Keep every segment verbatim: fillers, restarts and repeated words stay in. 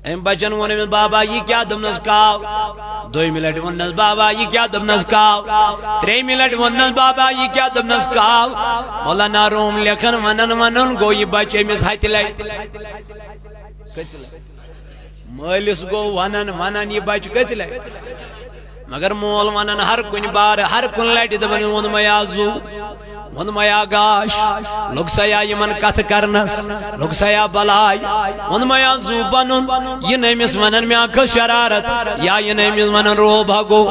أمۍ بچن ووٚن أمِس، "بابا، یہِ کیٛاہ؟" دوٚپنس، "کاو۔" دوٚیمہِ لٹہِ ووٚننس، "بابا، یہِ کیٛاہ؟" دوٚپنس، "کاو۔" ترٛیٚیمہِ لٹہِ ووٚننس، "بابا، یہِ کیٛاہ؟" دوٚپنس، "کاو۔" مولانا روم لیکھن، ونان ونان گوٚو یہِ بچہِ أمِس ہتہِ لٹہِ۔ مٲلِس گوٚو ونان ونان یہِ بچہِ کٔژِ لٹہِ؟ مگر مول ونان ہر کُنہِ بارٕ، ہر کُنہِ لٹہِ دپان، "ووٚنمَے آ زُو، ووٚنمَے آ گاش، لوٚگ سا یا یِمن کتھٕ کرنس، لوٚگ سا یا بلاے، ووٚنمَے آ زُو پنُن۔" یہِ نہٕ أمِس ونان مےٚ کھٔژ شرارت، یا یہِ نہٕ أمِس ونان روب ہا گوٚو۔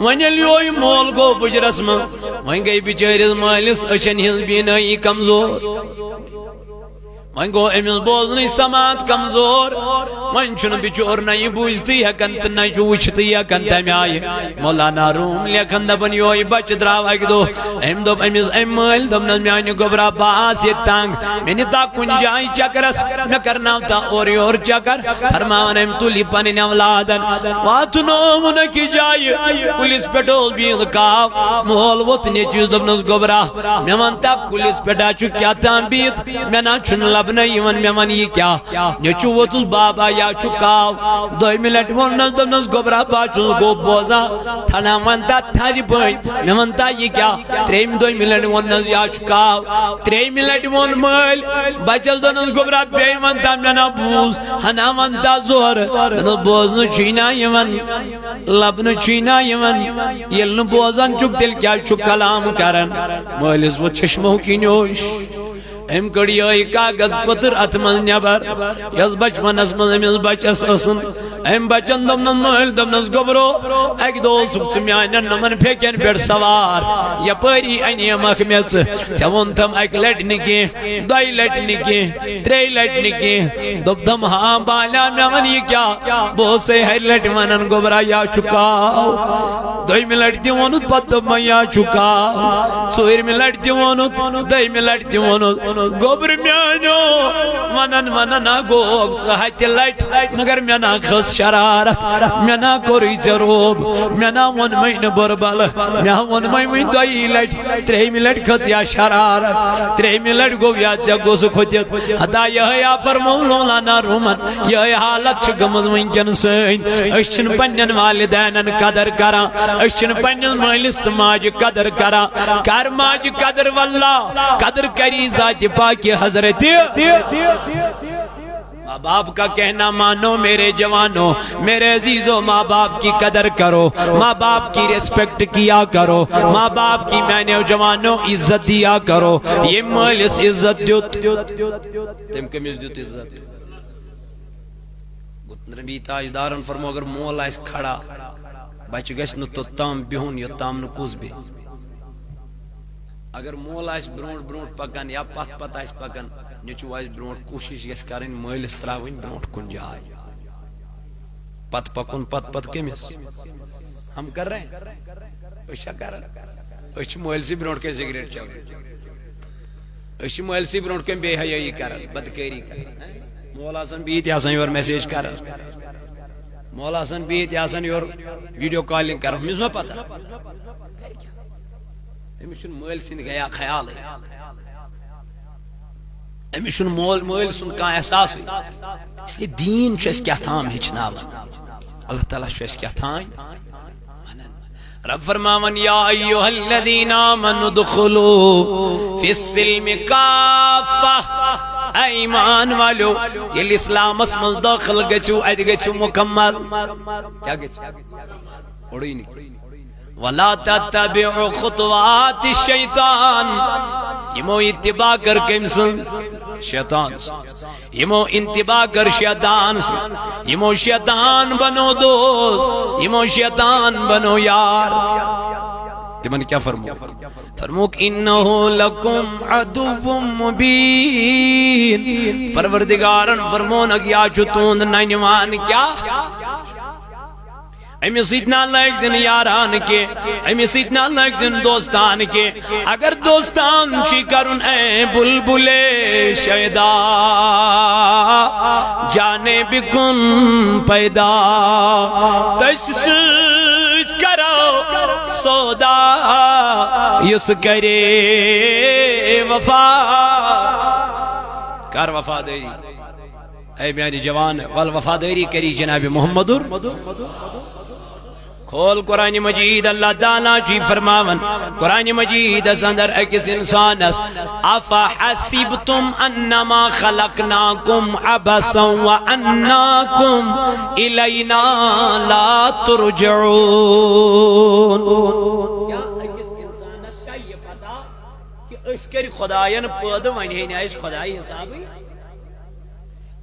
وۄنۍ ییٚلہِ یوہے مول گوٚو بُجرس منٛز، وۄنۍ گٔے بِچٲرِس مٲلِس أچھن ہٕنٛز بینٲیی کمزور۔ وۄنۍ گوٚو أمِس بوزنٕچ سماعت کمزور۔ وۄنۍ چھُنہٕ بِچور نہ یہِ بوٗزتھٕے ہٮ۪کان تہٕ نہ چھُ وٕچھتھٕے ہٮ۪کان۔ تَمہِ آیہِ مولانا روم لیکھان دَپان، یوہے بچہٕ درٛاو اَکہِ دۄہ۔ أمۍ دوٚپ أمِس، أمۍ مٲلۍ دوٚپنَس، "میٛانہِ گوٚبرا، بہٕ آس ییٚتہِ تنٛگ، مےٚ نِتا کُنہِ جایہِ چکرس، مےٚ کرناوتا اورٕ یورٕ چکر؟" فرماوان أمۍ تُل یہِ پنٕنۍ اولادن، واتنووُن أکِس جایہِ، کُلِس پٮ۪ٹھ اوس بِہِتھ کاو۔ مول ووٚتھ نیٚچوِس، دوٚپنَس، "گوٚبرا، مےٚ وَن تا، کُلِس پٮ۪ٹھ ہا چھُ کیٛاہ تام بِہِتھ، مےٚ نہ چھُنہٕ لبنَے یِوان، مےٚ وَن یہِ کیٛاہ؟" نیٚچوٗ ووٚتھُس، "بابا، یہِ ہا چھُ کاو۔" دوٚیمہِ لٹہِ ووٚننَس، دوٚپنَس، "گوٚبرا، بہٕ ہا چھُس گوٚب بوزان، تھڑا وَن تا تھرِ پٲٹھۍ، مےٚ وَن تا یہِ کیٛاہ؟" ترٛیٚیِمہِ دوٚیمہِ لٹہِ ووٚننَس، "یہِ ہا چھُ کاو۔" ترٛیٚیِمہِ لٹہِ ووٚن مٲلۍ بچس، دوٚپنَس، "گوٚبرا، بیٚیہِ وَن تا، مےٚ نہ بوٗز، ہنا وَن تا زورٕ۔" دوٚپنَس، "بوزنہٕ چھُے نہ یِوان، لبنہٕ چھُے نہ یِوان، ییٚلہِ نہٕ بوزان چھُکھ، تیٚلہِ کیٛازِ چھُکھ کلام کران؟" مٲلِس ووٚتھ چشمو کِنۍ اوش۔ أمۍ کٔڑ یِہوٚے کاغذ پٔتٕر اَتھ منٛز نٮ۪بر، یۄس بچپنس منٛز أمِس بچس ٲسٕن۔ أمۍ بچن دوٚپنَس، مٲلۍ دوٚپنَس، "گوٚبرو، اَکہِ دۄہ اوسُکھ ژٕ میٛانٮ۪ن نوٚمَن پھیٚکٮ۪ن پٮ۪ٹھ سوار، یپٲری اَنیمَکھ مےٚ ژٕ۔ ژےٚ ووٚنتھم اَکہِ لٹہِ نہٕ کینٛہہ، دۄیہِ لٹہِ نہٕ کینٛہہ، ترٛیٚیہِ لٹہِ نہٕ کینٛہہ۔" دوٚپتھم، "ہاں بالیا، مےٚ وَن یہِ کیٛاہ؟ بہٕ اوسَے ہَرِ لٹہِ وَنان، گوٚبرا، یہِ ہا چھُ کاو۔" دوٚیمہِ لٹہِ تہِ ووٚنُتھ، پتہٕ دوٚپمَے، "یہِ ہا چھُ کاو۔" ژوٗرمہِ لٹہِ تہِ ووٚنُتھ، دوٚیمہِ لٹہِ تہِ ووٚنُتھ، "گوٚبرٕ میٛانیو، وَنان وَنان ہا گوٚوکھ ژٕ ہَتہِ لٹہِ، مگر مےٚ نا کھٔژ شرارت، مےٚ نا کوٚرُے ژےٚ روب، مےٚ نا ووٚنمَے نہٕ بُرٕ بلہٕ، مےٚ ہا ووٚنمَے وٕنۍ دۄیی لٹہِ۔" ترٛیٚیِمہِ لٹہِ کھٔژ یا شرارت، ترٛیٚیِمہِ لٹہِ گوٚو یا ژےٚ گوٚژھ کھوٚتِتھ۔ ہتا یِہوٚے آ فرموو مولانا روٗمن، یِہوٚے حالت چھِ گٔمٕژ وٕنکیٚن سٲنۍ۔ أسۍ چھِنہٕ پننٮ۪ن والدینن قدر کران، أسۍ چھِنہٕ پننِس مٲلِس تہٕ ماجہِ قدر کران۔ کر ماجہِ قدر واللہ، قدر کری ذاتِ پاکِ حضرتِ۔ ماں باپ کا کہنا مانو میرے جوانوں، میرے عزیزوں، ماں باپ کی قدر کرو، ماں باپ کی ریسپیکٹ کیا کرو، ماں باپ کی میانیو جوانوں عزت دیا کرو۔ ییٚمۍ مٲلِس عزت دیُت، تٔمۍ کٔمِس دیُت عزت؟ نبی تاجدارن فرمو، اگر مول آسہِ کھڑا، بچہِ گژھِ نہٕ توٚتام بِہُن یوٚتام نہٕ کُس بیٚہہِ۔ اگر مول آسہِ برونٛٹھ برونٛٹھ پکان یا پتھ پتھ آسہِ پکان، نیٚچوٗ آسہِ برونٛٹھ، کوٗشِش گژھِ کرٕنۍ مٲلِس ترٛاوٕنۍ برونٛٹھ کُن جاے۔ پتہٕ پکُن، پتہٕ پتہٕ کٔمِس؟ ہم کر رہے ہیں؟ أسۍ چھا کران؟ أسۍ چھِ مٲلسٕے برونٛٹھ کَنہِ سگریٹ چٮ۪وان۔ أسۍ چھِ مٲلسٕے برونٛٹھ کَنہِ بے حیٲیی کران، بدکٲری کران۔ مول آسان بِہِتھ، یہِ آسان یورٕ میسیج کران۔ مول آسان بِہِتھ، یہِ آسان یورٕ ویڈیو کالنگ کران۔ أمِس ما پتہ؟ أمِس چھُنہٕ مٲلۍ سٕنٛدِ گیا خیالٕے۔ أمِس چھُنہٕ مول، مٲلۍ سُنٛد کانٛہہ احساسٕے۔ اس لیے دیٖن چھُ اَسہِ کیٛاہ تام ہیٚچھناوان۔ اللہ تعالیٰ چھُ اَسہِ کیٛاہ تام وَنان۔ رب فرماوان، یا ایھا الذین آمنوا ادخلوا فی السلم کافہ۔ اے ایمان والیو، ییٚلہِ اسلامس منٛز دٲخل گٔژھِو، اَتہِ گٔژھِو مُکمل۔ کیٛاہ گٔژھِو؟ اوٚڑُے نہٕ کینٛہہ۔ ولا تتبعوا خطوات الشیطان۔ یِمو اتباع کٔر کٔمۍ سٕنٛز؟ شیطان سٕنٛز۔ یِمو اتباع کٔر شیطان سٕنٛز۔ یِمو شیطان بنو دوست، یِمو شیطان بنو یار۔ تِمن کیٛاہ فرمووُکھ؟ فرمووُکھ، انہ لکم عدو مبین۔ پروردگارن فرمونکھ، یہِ چھُ تُہُنٛد ننہِ وان کیٛاہ؟ أمِس سۭتۍ نہ لٲگۍ زِن یاران کینٛہہ، أمِس سۭتۍ نہ لٲگۍ زِن دوستان کینٛہہ۔ اگر دوستان چھُے کرُن اے بلبلے شیدا، جانے بکن پیدا، تٔسۍ سۭتۍ کرو سودا، یُس کرے وفا۔ کر وفادٲری۔ اے میانہِ جوان، ول وفاداری کری جناب محمد۔ کھول قرآن مجید، اللہ تعالیٰ چھُ فرماوان قرآن مجیدس اندر أکِس انسانس، "افحسبتم انما خلقناکم عبثا وانکم الینا لا ترجعون۔" کیا أکِس انسانس چھا یہِ پتہ کہ أسۍ کٔرۍ خدایَن پٲدٕ، وۄنۍ ہے نہٕ اَسہِ خدایہِ حسابٕے؟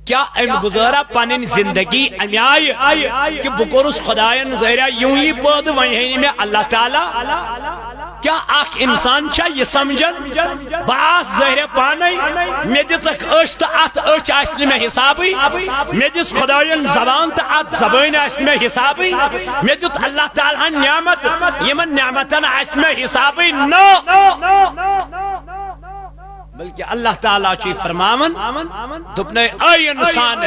کیا أمۍ گُزٲرا پنٕنۍ زندگی اَمہِ آیہِ کہ بہٕ کوٚرُس خدایَن ظٲہرا یوٗہی پٲدٕ، وۄنۍ ہے نہٕ مےٚ اللہ تعالیٰ؟ کیا اکھ انسان چھا یہِ سمجھان، بہٕ آس ظٲہرا پانے، مےٚ دِژکھ أچھ تہٕ اتھ أچھ آسہِ نہٕ مےٚ حسابٕے، مےٚ دِژ خدایَن زبان تہٕ اتھ زبٲنۍ آسہِ نہٕ مےٚ حسابٕے، مےٚ دیُت اللہ تعالیٰ ہن نعمت، یِمن نعمتن آسہِ نہٕ مےٚ حسابٕے؟ نو۔ بلکہ اللہ تعالیٰ چھُ فرماوان، دوٚپنَے، اے انسان،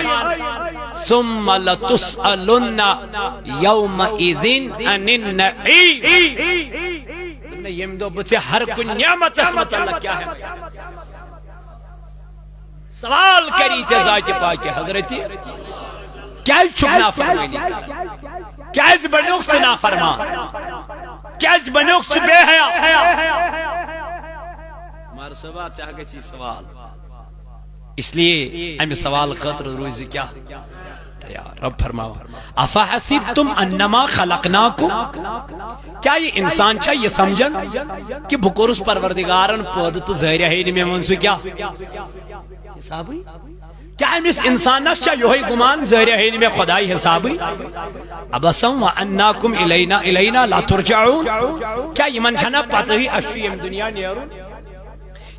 ثم لتسألن یومئذ عن النعیم۔ دوٚپنَے، ییٚمہِ دۄہ بہٕ ژےٚ ہر کُنہِ نعمتس متعلق کیٛاہ ہٮ۪مہٕ؟ سوال کری ژےٚ ذاتِ پاکہِ حضرتی، کیٛازِ چھُکھ نافرمٲنی کران؟ کیٛازِ بنیوکھ ژٕ نافرمان؟ کیٛازِ بنیوکھ ژٕ بے حیا؟ مار صٲبا، ژےٚ ہا گژھی سوال۔ اس لیے امہِ سوال خٲطرٕ روٗزِ کیٛاہ تیار؟ رب فرماوان، "افحسبتم انما خلقناکم"، کیا یہ انسان چھا یہ سمجھن کہ بہٕ کوٚرُس پروردگارن پٲدٕ تہٕ ظٲہرہ ہے نہٕ مےٚ وۄنۍ سُہ کیٛاہ حسابٕے؟ کیا أمِس انسانس چھا یہوے گمان ظٲہرہ ہے نہٕ مےٚ خداے حسابٕے؟ عبثا وانکم الینا، الینا لا ترجعون۔ کیا یِمن چھنا پتہٕے اسہِ چھُ ییٚمہِ دُنیا نیرُن؟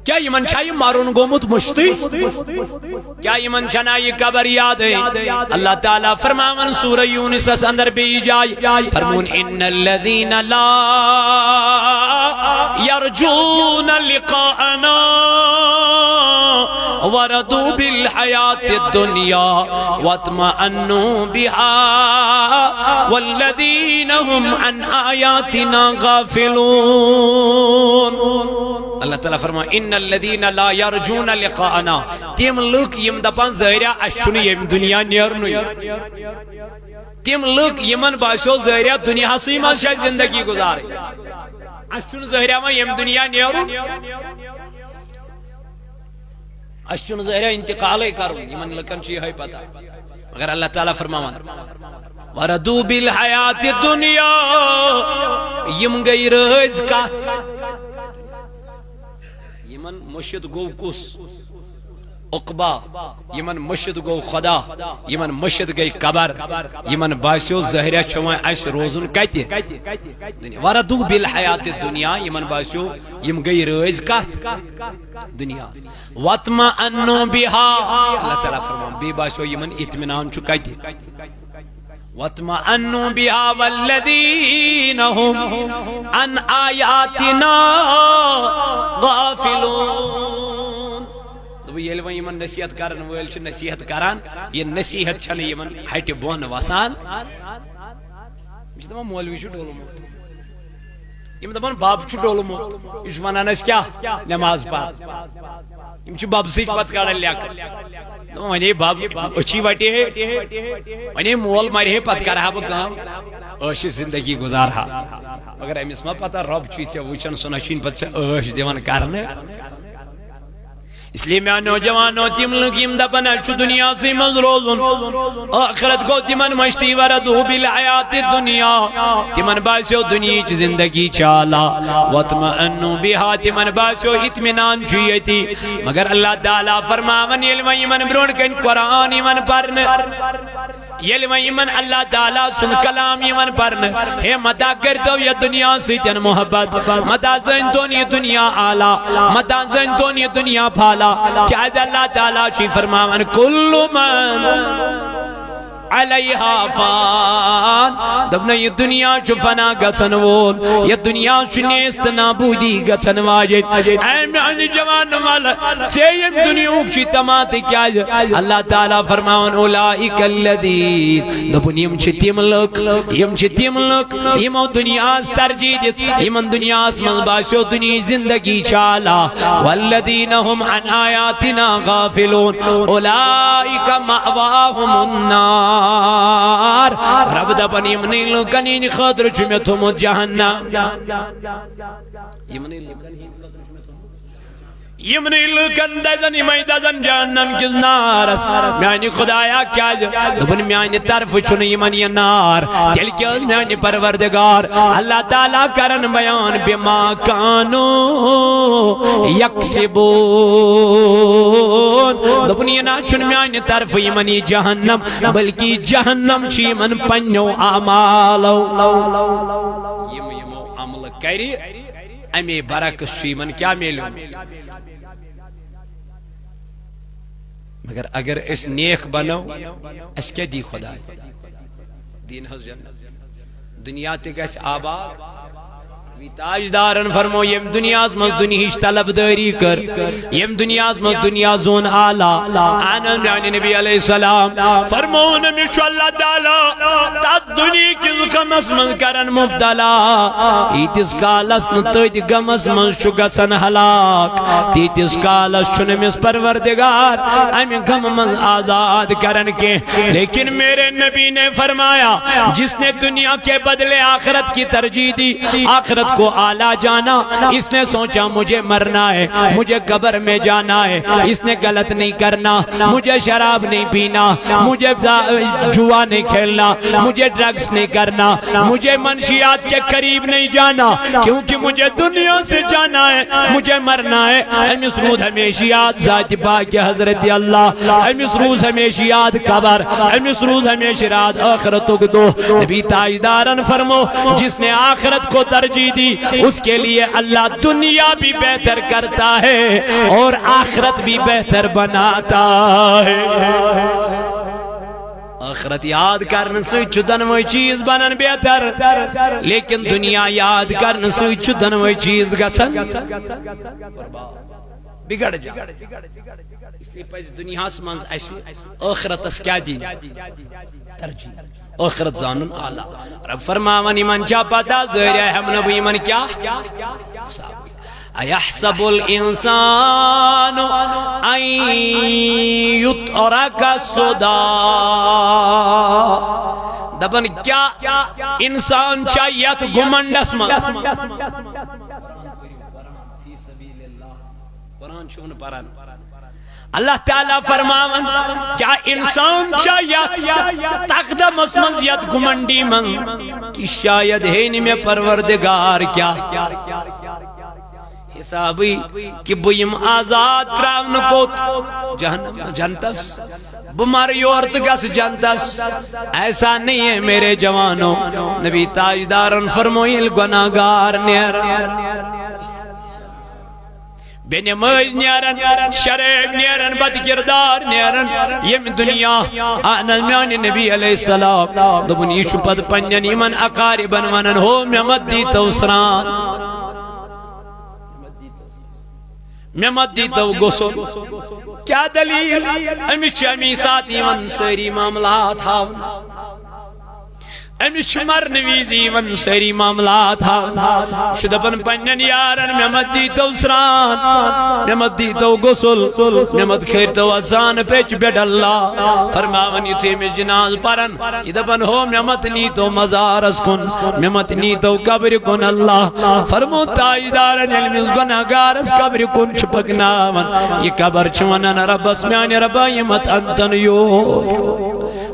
کیا یِمن چھا یہِ مرُن گوٚمُت مٔشتٕے؟ کیا یِمن چھنا یہِ قبر یادٕے؟ اللہ تعالیٰ فرماوان سورہ یونسس اندر بیٚیہِ جایہِ، فرمون، "ان الذین لا یرجون لقاءنا ورضوا بالحیات الدنیا واطمأنوا بها والذین هم عن آیاتنا غافلون۔" اللہ تعالیٰ فرماوان، "ان الذین لا یرجون لقاءنا"، تِم لُکھ یِم دپان، "ظٲہرہ اسہِ چھُنہٕ ییٚمہِ دُنیا نیرنُے۔" تِم لُکھ یِمن باسیو، ظٲہرہ دُنیاہسٕے منٛز چھِ اسہِ زندگی گُزارٕنۍ، اسہِ چھُنہٕ ظٲہرہ وۄنۍ ییٚمہِ دُنیا نیرُن، اسہِ چھُنہٕ ظٲہرہ انتقالٕے کرُن۔ یِمن لُکن چھِ یِہوٚے پتہ۔ مگر اللہ تعالیٰ فرماوان، "ورضوا بالحیات الدنیا"، یِم گٔے رٲضۍ کتھ۔ یِمن مٔشِتھ گوٚو کُس؟ عقبہ۔ یِمن مٔشِتھ گوٚو خدا، یِمن مٔشِتھ گٔے قبر، یِمن باسیو، ظٲہرہ چھُ وۄنۍ اسہِ روزُن کتہِ؟ دُنیا۔ ورضوا بالحیات الدنیا، یِمن باسیو، یِم گٔے رٲضۍ کتھ؟ دُنیا۔ واطمأنوا بها، اللہ تعالیٰ فرماوان، بیٚیہِ باسیو یِمن اطمینان چھُ کتہِ؟ واطمأنوا بها والذین هم عن آیاتنا غافلون۔ دوٚپُن، ییٚلہِ وۄنۍ یِمن نصیحت کرن وٲلۍ چھِ نصیحت کران، یہِ نصیحت چھنہٕ یِمن ہٹہِ بۄن وسان۔ یہِ چھِ دپان، مولوی چھُ ڈوٚلمُت۔ یِم دپان، بب چھُ ڈوٚلمُت۔ یہِ چھُ ونان اَسہِ کیٛاہ؟ نماز پَر۔ یِم چھِ ببہٕ سۭتۍ پتہٕ کڑان لیٚکہٕ۔ دوٚپُن، وۄنۍ ہے بب أچھی وٹہِ ہے، وۄنۍ ہے مول مرِ ہے، پتہٕ کرٕ ہا بہٕ کٲم؟ عٲشہِ زندگی گُزارٕ ہا۔ مگر أمِس ما پتہ، رۄب چھُے ژےٚ وٕچھان، سُہ نہ چھُے پتہٕ ژےٚ عٲش دِوان کرنہٕ۔ اس لیے میانیو جوانو، تِم لُکھ یِم دپان، اسہِ چھُ دُنیاہسٕے منٛز روزُن، ٲخرت گوٚو تِمن مٔشتٕے۔ ورضوا بالحیات الدنیا، تِمن باسیو دُنیہٕچ زندگی چھِ اعلیٰ۔ واطمأنوا بها، تِمن باسیو اطمینان چھُ ییٚتی۔ مگر اللہ تعالیٰ فرماوان، ییٚلہِ وۄنۍ یِمن برونٛٹھ کنہِ قرآن یِوان پرنہٕ، ییٚلہِ وۄنۍ یِمن اللہ تعالیٰ سُنٛد کلام یِوان پرنہٕ، ہے متا کٔرۍتو یَتھ دُنیا سۭتۍ محبت، متا زٲنۍتون یہِ دُنیا اعلیٰ، متا زٲنۍتون یہِ دُنیا پھالا۔ کیٛازِ اللہ تعالیٰ چھُے فرماوان، کل من علیہا فان۔ دوٚپنَے، یہِ دُنیا چھُ فنا گژھن وول، یہِ دُنیا چھُ نیست نابودی گژھن واجیٚنۍ۔ اے میانہِ جوان وَلہٕ، ژےٚ ییٚمہِ دُنیاہُک چھُے تماتہٕ کیازِ؟ اللہ تعالیٰ فرماوان، اولئک الذین، دوٚپُن، یِم چھِ تِم لُکھ، یِم چھِ تِم لُکھ، یِمو دُنیاہَس ترجیح دِژ، یِمن دُنیاہَس منٛز باسیو دُنیاہٕچ زندگی چھِ اعلیٰ۔ والذین هم عن آیاتنا غافلون، اولئک مأواہم النار۔ رب دپان، یِمنٕے لُکن ہٕنٛدِ خٲطرٕ چھُ مےٚ تھوٚمُت جہنم۔ یِمنٕے لُکن ہٕنٛدِ خٲطرٕ چھُ مےٚ تھوٚمُت۔ یِمنٕے لُکن دزن، یِمے دزن جہنم کِس نارس۔ میانہِ خدایا، کیازِ؟ دوٚپُن، میانہِ طرفہٕ چھُنہٕ یِمن یہِ نار۔ تیٚلہِ کیٛاہ ٲس میانہِ پروردگار اللہ تعالیٰ کران بیان؟ بما کانوا یکسبون۔ دوٚپُن، یہِ نہ چھُنہٕ میانہِ طرفہٕ یِمن یہِ جہنم، بلکہِ جہنم چھِ یِمن پننیو اعمالو۔ یِم یِمو عملہٕ کرِ، اَمے برعکس چھُ یِمن کیٛاہ میلیومُت؟ مگر اگر أسۍ نیک بنو، اَسہِ کیٛاہ دی خداے؟ دین حظ جنت۔ دنیا تہِ گژھِ آباد۔ نبی تاجدارن فرمو، ییٚمہِ دُنیاہس منٛز دُنیہٕچ طلبدٲری کٔر، ییٚمہِ دُنیاہس منٛز دُنیا زون اعلیٰ، اہن حظ، میانہِ نبی علیہ السلام فرمون، أمِس چھُ اللہ تعالیٰ تتھ دُنیہٕکِس غمس منٛز کران مبتلا، ییٖتِس کالس نہٕ تٔتھۍ غمس منٛز چھُ گژھان ہلاک، تیٖتِس کالس چھُنہٕ أمِس پروردگار امہِ غمہٕ منٛز آزاد کران کینٛہہ۔ لیکن میرے نبی نے فرمایا، جس نے دنیا کے بدلے آخرت کی ترجیح دی، آخرت کو اعلیٰ جانا، اس نے سوچا، مجھے مرنا ہے، مجھے قبر میں جانا ہے، اس نے غلط نہیں کرنا، مجھے شراب نہیں پینا، مجھے جوا نہیں کھیلنا، مجھے ڈرگز نہیں کرنا، مجھے منشیات کے قریب نہیں جانا، کیونکہ مجھے دنیا سے جانا ہے، مجھے مرنا ہے۔ أمِس روٗد ہمیشہِ یاد ذاتِ پاکِ حضرت اللہ، أمِس روٗز ہمیشہِ یاد قبر، أمِس روٗز ہمیشہِ یاد ٲخرتُک دۄہ۔ نبی تاجدارن فرمو، جس نے آخرت کو ترجیح دی، اس کے لیے اللہ دنیا بھی بہتر کرتا ہے اور آخرت بھی بہتر بناتا ہے۔ ٲخرت یاد کرنہٕ سۭتۍ چھُ دۄنوَے چیٖز بنان بہتر، لیکن دُنیا یاد کرنہٕ سۭتۍ چھُ دۄنوَے چیٖز گژھان بِگڑ جان۔ اس لیے پزِ دُنیاہَس منٛز اَسہِ ٲخرتس کیٛاہ دِنۍ؟ ترجیح۔ ٲخرت زانُن اعلیٰ۔ رب فرماوان، یِمن چھا پتہ، ظٲہرِ ہٮ۪مہٕ نہٕ بہٕ یِمن کیٛاہ؟ ایحسب الانسان ان یترک سدی۔ دپان، کیا انسان چھا یتھ گمنڈس منٛز؟ قرآن چھُ نہٕ پران۔ اللہ تعالیٰ فرماوان، کیا انسان چھا یتھ تقدمس منٛز، یتھ گمنڈی منٛز، کہ شاید ہے نہٕ مےٚ پروردگار کیا؟ حسابی کہ بہٕ یِمہٕ آزاد تراونہٕ کوٚت؟ جہنم، جنتس۔ بہٕ مرٕ یورٕ تہٕ گژھٕ جنتس۔ ایسا نہیں ہے میرے جوانو۔ نبی تاجدارن فرمو، ییٚلہِ گۄناہ گار نیرن، بے نماز نیرن، شراب نیرن، بد کردار نیرن، ییٚمہِ دُنیا۔ اہن حظ، میانہِ نبی علیہ السلام دوٚپُن، یہِ چھُ پتہٕ پننٮ۪ن یِمن اقاربن ونان، ہو، مےٚ مت دیٖتو سرٛان، مےٚ مت دیٖتو غسل۔ کیٛاہ دلیل؟ أمِس چھِ اَمی ساتہٕ یِوان سٲری معاملات ہاونہٕ۔ أمِس چھِ مرنہٕ وِزِ یِوان سٲری معاملات ہاونہٕ۔ چھُ دَپان پننٮ۪ن یارن، مےٚ مت دیٖتو سرٛان، مےٚ مت دیٖتو غسل، مےٚ مت کھٲرۍتو اَتھ زانہٕ پیٚچہِ پٮ۪ٹھ۔ اللہ فرماوان، یُتھُے أمِس جنازٕ پرن، یہِ دَپان، ہو، مےٚ مت نیٖتو مزارس کُن، مےٚ مت نیٖتو قبرِ کُن۔ اللہ فرمو تاجدارن، ییٚلہِ أمِس گۄناہ گارس قبرِ کُن چھُ پکناوان، یہِ قبر چھِ ونان ربس، میانہِ ربا، یہِ مت انتن یور۔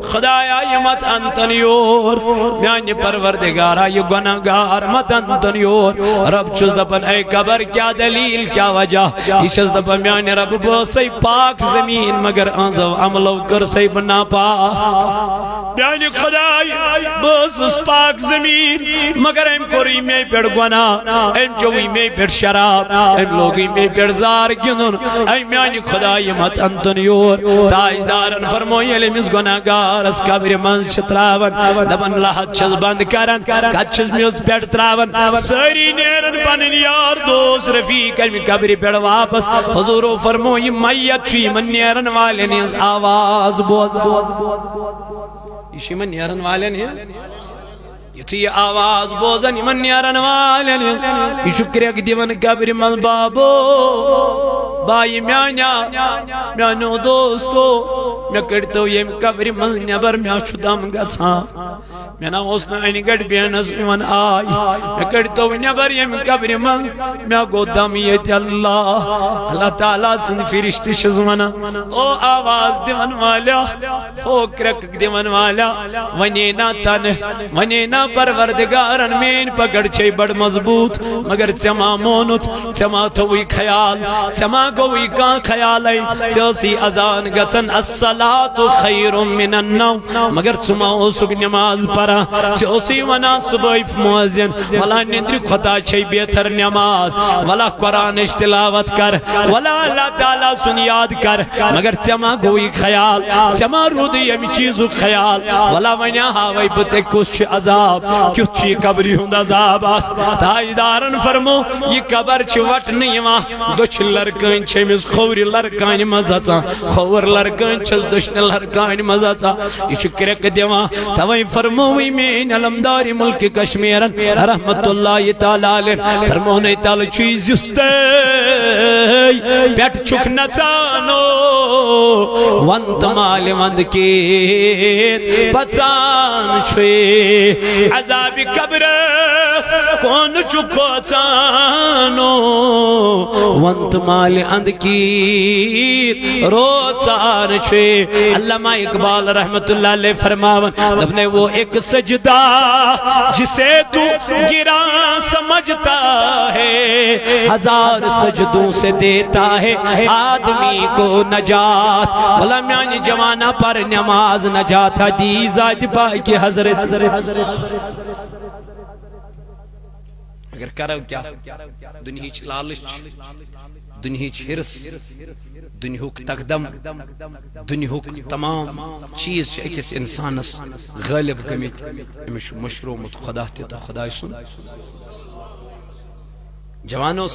خدایا، یہِ مت انتن یور۔ میانہِ پروردگارا، یہِ گۄناہ گار مت انتن یور۔ رب چھُس دپان، اے قبر، کیٛاہ دلیل، کیٛاہ وجہ؟ یہِ چھَس دپان، میانہِ رب، بہٕ ٲسَے پاک زمین، مگر أہنٛزو عملو کٔرسَے بہٕ ناپاک۔ میانہِ خدایا، بہٕ اوسُس پاک ضمیٖر، مگر أمۍ کوٚرُے مے پٮ۪ٹھ گۄناہ، أمۍ چوٚوُے مے پٮ۪ٹھ شراب، أمۍ لوگُے مے پٮ۪ٹھ زار گِنٛدُن۔ اے میانہِ خدا، یہِ مت انتن یور۔ تاجدارن فرموو، ییٚلہِ أمِس گۄناہ گارس قبرِ منٛز چھِ تراوان، دپان، لحد چھِس بند کران، کتھ چھِس میٚژ پٮ۪ٹھ تراوان، سٲری نیران، پنٕنۍ یار دوست رفیق امہِ قبرِ پٮ۪ٹھ واپس۔ حضوٗرو فرموو، یہِ میت چھُ یِمن نیرن والٮ۪ن ہٕنٛز آواز بوزان۔ یہِ چھُ یِمن نیرن والٮ۪ن ہٕنٛز، یُتھُے یہِ آواز بوزان یِمن نیرن والٮ۪ن ہٕنٛز، یہِ چھُ کرٛٮ۪کھ دِوان قبرِ منٛز، بابو، بایہِ میانیو، میانیو دوستو، مےٚ کٔڑۍتو ییٚمہِ قبرِ منٛز نٮ۪بر، مےٚ چھُ دم گژھان۔ مےٚ نہ اوس نہٕ انہِ گٔٹۍ بیٚہنس یِوان آے۔ مےٚ کٔڑۍتو نٮ۪بر ییٚمہِ قبرِ منٛز، مےٚ گوٚو دم ییٚتہِ۔ اللہ، اللہ تعالیٰ سٕنٛدۍ فرشتہٕ چھِس ونان، او آواز دِوان والیا، او کرٛٮ۪کھ دِوان والیا، ونے نا تنہٕ، ونے نا پروردگارن، میٲنۍ پکڑ چھے بڑ مضبوط، مگر ژےٚ ما مونُتھ، ژےٚ ما تھووُے خیال، ژےٚ ما گوٚوُے کانٛہہ خیالے؟ ژےٚ ٲسٕے اذان گژھان، الصلاۃ خیر من النوم، مگر ژٕ ما اوسُکھ نماز پران؟ ژےٚ اوسُے ونان صبحٲے مؤذن، ولا نیندرِ کھۄتہٕ چھے بہتر نماز، ولا قرآنٕچ تلاوت کر، ولا اللہ تعالیٰ سُنٛد یاد کر، مگر ژےٚ ما گوٚوُے خیال؟ ژےٚ ما روٗدُے ییٚمہِ چیٖزُک خیال؟ ولا وۄنۍ ہاوے بہٕ ژےٚ کُس چھُ عذاب، کیُتھ چھُ یہِ قبرِ ہُنٛد عذاب آسان۔ تاجدارن فرموو، یہِ قبر چھِ وٹنہٕ یِوان، دٔچھِنۍ لرکٲنۍ چھِ أمِس کھوورِ لرکانہِ منٛز اژان، کھووُر لرکٲنۍ چھَس دٔچھنہِ لرکانہِ منٛز اژان۔ یہِ چھُ کرٛٮ۪کہٕ دِوان۔ توے فرمووٕے میٲنۍ علمدار ملک کشمیرن رحمت اللہ تعالیٰ علیہ، فرمونَے، تلہٕ چھُے زیُستَے پٮ۪ٹھ چھُکھ نژانو، وند مالہِ وند کیت پژان چھُے، عذابِ قبرس کون چھُ کھوژانو، وند مالہِ اند کیت روژان چھُے۔ علامہ اقبال رحمت اللہ علیہ فرماون، دوٚپنَے، وہ ایک سجدہ جسے تو گراں سمجھتا ہے، ہزار سجدوں سے دیتا ہے آدمی کو نجات۔ ولا میانہِ جوانا، پر نماز، نجات دی ذات پاک حضرت۔ اگر کرو کیا؟ دنیاہٕچ لالچ، دنیاہٕچ حرص، دنیاہُک تقدم، دنیاہُک تمام چیز چھِ أکِس انسانس غٲلب گٔمٕتۍ۔ أمِس چھُ مٔشرومُت خدا تہِ تہٕ خداے سُنٛد۔ جوانو،